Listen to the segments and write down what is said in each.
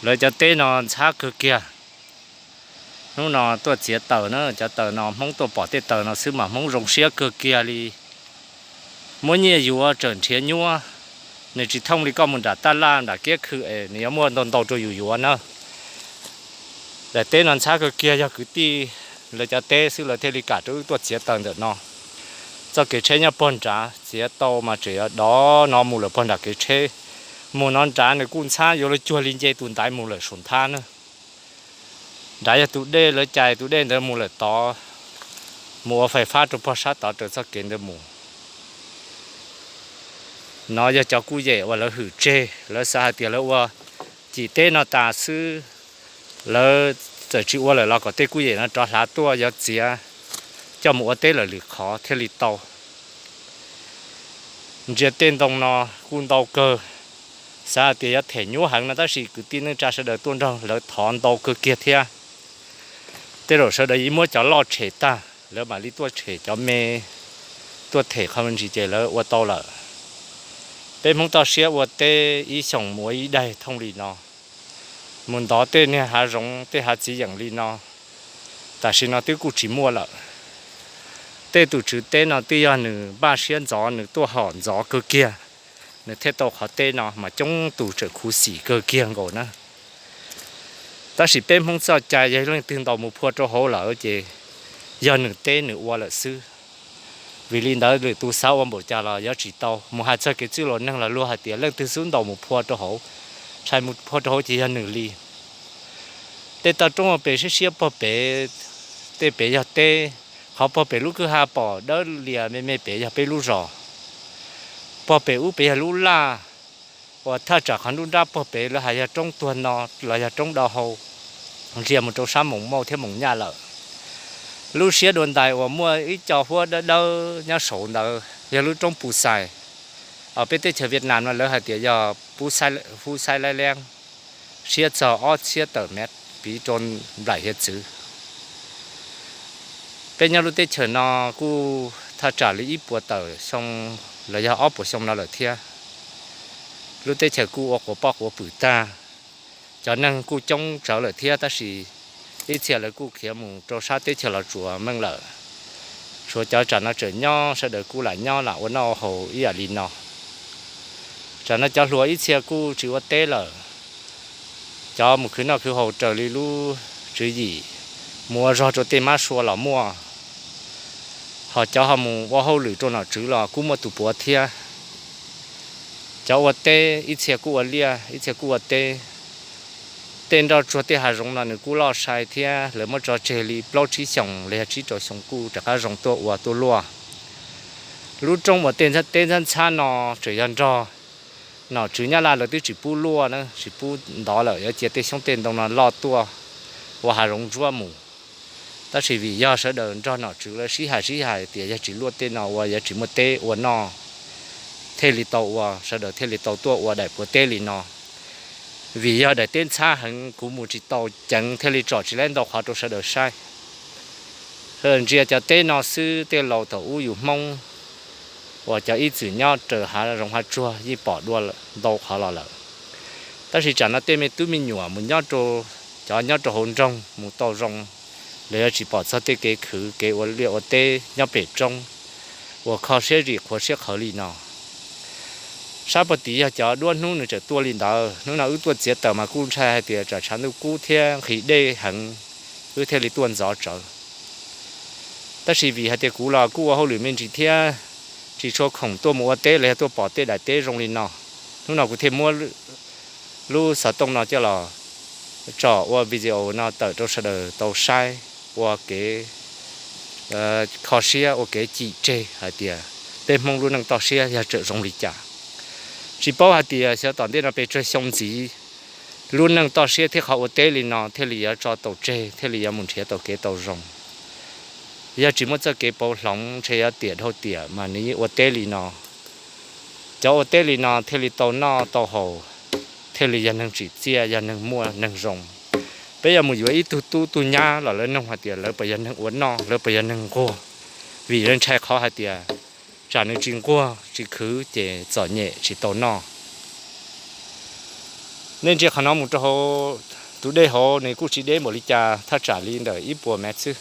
Lawv cov teb no ntxhab kawg kiag. Hnub no tuaj txiav taws na, cov taws no Hmoob tuaj pom tej taws no xwb mas Hmoob zoo siab kawg kiag li. Muab nyiaj yuav tsawm nrhiav nyuaj, nws tsis thooj li koj mus nram taj laj nram kiab khw es nws yuav muaj ntau ntau rau yus yuav na. Daim teb no ntxhab kawg kiag, yog kwv tij lawv cov teb xwb lawv thiaj li kam rau wb tuaj txiav taws ntawm no. Txoj kev tsheb nyob pog nrad, txiav tau mas tseem yuav dov no mus lawm pog nram kev tsheb. Mus no nrad nws kuj ntxhab, yuav luag cuag li nce tus ntaiv mus lawm saum nthab na. Nrad yog tus dej, lawv cais tus dej ntawd mus lawm tod, mus ua fais fab rau pog sab tod raws txoj kev ntawd mus. No yog cov kuj yem uas lawv hwm tseg, lawv xav hais tias lawv ua cim teb no tas xwb, lawv txawm tsis ua lawm los kom tej kuj yem no rov hlav tuaj yuav txiav coj mus ua teb lawm lwm qhov thiaj li tau. Ntsia tej ntoo no kuj ntau kawg, xav hais tias yuav them nyuaj heev no tab sis kwv tij neej tsa sawv daws tuaj nrog lawv thov ntau kawg kiag thiab. Tej zaum sawv daws yeej muab cov loj tshem tag lawv mam li tuaj tshem cov me, tuaj them qhov me ntsis ces lawv ua tau lawm. Peb Hmoob toj siab ua teb ib xyoos mus ua ib daig thooj li no, mus ntov tej niag hav zoov tej hav txiv yeem li no, tam sim no twb kuj tsis muaj lawm. Tej tus tswv teb no twb yog nws npaj siab ntxov, nws tuaj hom ntxov kawg kiag, nws thiaj tau qhov teb no mas coob tus tseem khuv xim kawg kiag nkaus na. Tab sis peb Hmoob txoj cai yog leej twg ntaus mus phua rau hauv lawm ces yog nws teb nws ua lawm xwb. Vim li ntawd lwm tus xav ua npaum cas los yuav tsis tau. Mus hais txog kev txwj laus neeg los luag hais tias leej twg xub ntaus mus phua rau hauv, ntshai mus phua rau hauv ces yog nws li. Tej toj roob ua pem siab siab pog pem, tej pem yog teb, qhov pog pem lub kwj ha pom dawb lias me me pem yog peb lub zos. Pog pem ub pem yog lub laj, uas thaj tsam qhov nruab nrab pog pem lawv hais yog roob tuag no los yog roob dau hau, ntsia mus rau sab Moos Mauj thiab Moos Nyaj lawm. Lub siab dua ntais uas muaj ib co huab dawb dawb nyob saud ntawd yog lub roob Pu Xais. Peb teb chaws Vietnam no lawv hais tias yog Phú Xai Laib Leeb, siab txog ob txhiab tawm mev piv rau nplaim hiav txwv. Peb nyob lub teb chaws no kuj thaj tsam li ib puas tawm xyoo los yog ob puas xyoo no lawm thiab. Lub teb chaws kuj ua quas poj quas pwm tag, cov neeg kuj coob tsawv lawm thiab tab sis ib txhia lawv kuj khiav mus rau sab teb chaws Los Tsuas meej lawm. Tshuav cov tsam no tseem nyob, sawv daws kuj lam nyob lam ua noj ua haus ib yam li no. Tsam no cov hluas ib txhia kuj tsis ua teb lawm, cov mus khwv noj khwv haus raws li lub tswv yim, mus ua zog rau tej mab sua los muaj, ho cov ho mus ua hauj lwm rau nom tswv los kuj muaj tus puav thiab. Cov ua teb ib txhia kuj ua liaj ib txhia kuj ua teb. Tej nroj tsuag tej hav zoov no nws kuj loj sai thiab, lawv muab tso tseg li plaub tsib xyoos los yog tsib rau xyoo kuj rov qab zoo tuaj ua tuaj luaj. Lub roob uas tej teb ntxhab ntxhab no tseem yog nrog nom tswv Nyab Laj lawv twb tsis pub luaj na, tsis pub ntov lawm, yuav cia tej xyoob tej ntoo no loj tuaj ua hav zoov ntsuab mus. Tab sis vim yog sawv daws nrog nom tswv lawv sib hais sib hais tias yog tsis luaj tej no ua yuav tsis muaj teb ua noj, thiaj li tau ua, sawv daws thiaj li tau tuaj ua daim puav teb li no. Vim yog daim teb ntxhab heev kuv mus tsis tau ceev thiaj li tsom tsis laib ntau qhov rau sawv daws saib. Sawv daws ntsia cov teb no xwb, tej laus thaum ub yus Hmoob uas cov ib txwm nyob raws hav zoov hav tsuag yeej pom dua ntau qhov los lawm. Tab sis tsam no tej me tub me nyuam mus nyob rau, cov nyob rau hauv nroog mus tau zoo, lawv yuav tsis pom txog tej kev khwv kev ua liaj ua teb nyob pem roob uas kho siab zim qhuav siab qhawv li no. Sab pog tid yog cov duab hnub nws tseem tuaj li ntawd, hnub no wb tuaj txiav taws mas kuj ntshai hais tias tsam tshav ntuj kub thiab nqhis dej heev, wb thiaj li tuaj ntxov tsawv. Tab sis vim hais tias kuv los kuj ua hauj lwm me ntsis thiab tsis tshua khoom tuaj mus ua teb los yog tuaj pom tej daim teb zoo li no, hnub no kuv thiaj muab lub xov tooj no coj los tsom ua video no tawm rau sawv daws tau saib ua kev kho siab, ua kev cim tseg hais tias peb Hmoob lub neej toj siab yog tseem zoo li cas. Tsis paub hais tias xyov tom ntej no pes tsawg xyoo ntxiv, lub neej toj siab thiab qhov ua teb li no thiaj li yuav tso tau tseg, thiaj li yuav mus nrhiav tau kev tau zoo. Yog tsis muaj txoj kev pauv hloov ntshe yuav tiam dhau tiam mas nws yeej ua teb li no. Cov ua teb li no thiaj li tau noj tau haus, thiaj li yog neeg tsim txiaj, yog neeg muaj neeg zoo. Peb yuav mus yuav ib tug tub tug nyab los lawv nug hais tias lawv puas yog neeg ua noj, lawv puas yog neeg nquag, vim lawv ntshai qhov hais tias tsam nws tsis nquag tsis khwv ces txom nyem tsis tau noj. Nej ntsia qhov no mus rau hauv tus dej hauv, nws kuj tsis deb npaum li cas, thaj tsam li ntawm ib puas mev xwb.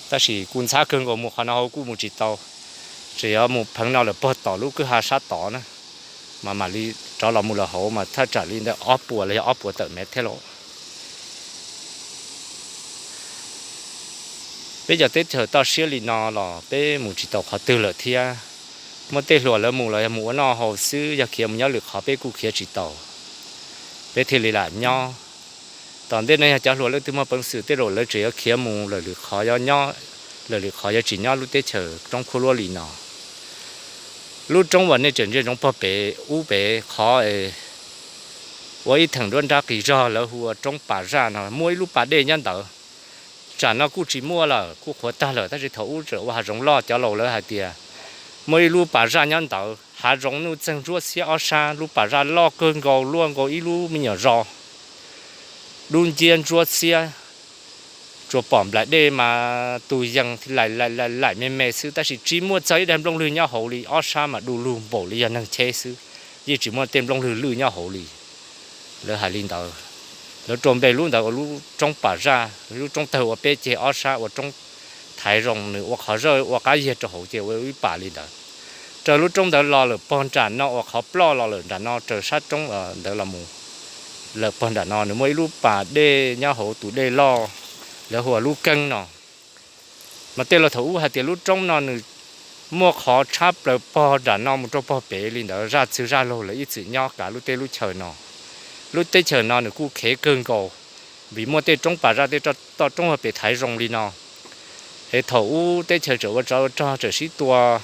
Tab sis kuv ntxhab kawg nkaus mus qhov no hauv kuj mus tsis tau, tseem yuav mus pheev no lawm pog tom lub kwj ha sab tod na, mas mam li rov los mus lawm hauv mas thaj tsam li ntawm ob puas los yog ob puas tawm mev thiab lauj. Peb cov teb chaws toj siab li no los peb mus tsis tau qhov twg lawm thiab. Muaj tej hluas lawv mus los yog mus ua noj haus xwb, yog khiav mus nyob lwm qhov peb kuj khiav tsis tau. Peb thiaj li lam nyob. Tom ntej no yog cov hluas leej twg muaj peev xwm tej zaum lawv tseem yuav khiav mus lawm lwm qhov, yuav nyob lawm lwm qhov, yuav tsis nyob lub teb chaws roob khuab luab li no. Lub roob uas nej tseem ntsia ntsoov pog pem ub pem qhov ua ib theem nruab nrab qis zog lawv hu ua roob Pas Zaj no muaj ib lub pas dej nyob ntawd. Tsam no kuj tsis muaj lawm, kuj qhuav tag lawm, tab sis thaum ub tseem ua hav zoov loj, cov laus lawv hais tias muaj ib lub Pas Zaj nyob ntawd, hav zoov nuj txeeg ntsuab xiab ob sab, lub Pas Zaj loj kawg nkaus, luaj nkaus ib lub me nyuam zos, dub nciab ntsuab xiab. Tsuas pom nplaim dej mas tus yees laim laim laim me me xwb, tab sis tsis muaj txog ib daim nplooj lwg nyob hauv li, ob sab mas du lug npaum li yog neeg cheb xwb, yeej tsis muaj tej nplooj lwg lwj nyob hauv li. Lawv hais li ntawd. Lawv rau npe lub ntawd ua lub roob Pas Zaj, lub roob tawg ua peb ceg ob sab ua roob thaiv zoo, nws ua qhov zawj ua qab yiag rau hauv ces ua ib pas li ntawd. Raws lub roob ntawd los lawm pog nram no uas qhov ploj los lawm nram no raws sab roob ntawd los mus lawm pog nram no nws muaj ib lub pas dej nyob hauv tus dej loj, lawv hu ua lub Keeb no. Mas tej laus thaum ub hais tias lub roob no nws muaj qhov tshab plaws pog nram no mus rau pog pem li ntawd, zaj txwg zaj laug lawv ib txwm nyob kav lub teb lub chaws no. Lub teb chaws no nws kuj khev kawg nkaus, vim muaj tej roob Pas Zaj tej toj roob pem thaiv zoo li no. Es thaum ub teb chaws tseem ua tsov ua rog tseem sib tua,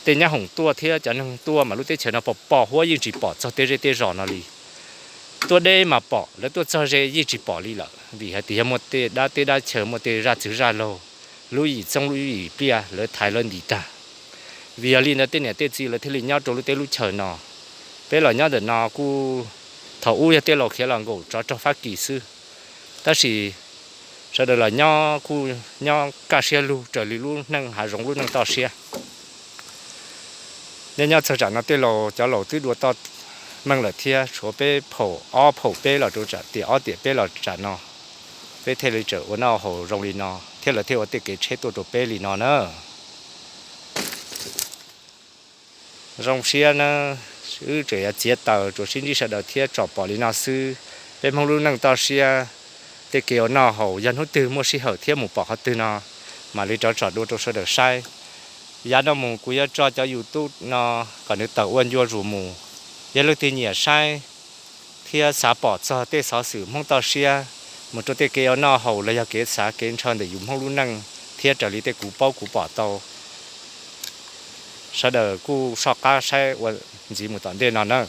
tej nyab hoom tuaj thiab cov neeg tuaj mas lub teb chaws no pos pos huab yeej tsis pom txog tej zej tej zos no li. Tuaj deb mas pom, lawv tuaj txog ze yeej tsis pom li lawm, vim hais tias yog muaj tej dab teb dab chaw, muaj tej zaj txwg zaj laug, lub yim txoob lub yim pliaj lawv thaiv lawv ntim tag. Vim yog li ntawd tej niam tej txiv lawv thiaj li nyob rau lub teb lub chaws no. Peb los nyob ntawm no kuj thaum ub yog tej laus khiav los nkaum tsov rog Fab Kis xwb, tab sis sawv daws los nyob kuj nyob kaj siab lug raws li lub neej hav zoov lub neej toj siab. Nyob nyob txog tsam no tej laus cov laus twb dua toj meej lawm thiab, tshuav peb phaum ob phaum peb los rau tsam tiam ob tiam peb los tsam no, peb thiaj li tseem ua noj haus zoo li no thiab lawv thiaj ua tej kev tsheb tuaj rau peb li no na. Zoo siab na, wb tseem yuav txiav taws tsuas sib ntsib sawv daws thiab tsom pom li no xwb. Peb Hmoob lub neej toj siab, tej kev ua noj haus yog hnub twg muaj sij hawm thiab mus pom qhov twg no mam li rov tsom dua rau sawv daws saib. Yav no mus kuv yuav tso cov YouTube no kom nws tawm ua ncua zus mus. Yog leej twg nyiam saib thiab xav pom txog tej xov xwm Hmoob toj siab mus rau tej kev ua noj haus los yog kev xav kev ntshaw ntawm yus Hmoob lub neej thiab raws li tej kuv paub kuv pom tau, sawv daws kuj soj qab saib ua ntxiv mus tom ntej no na.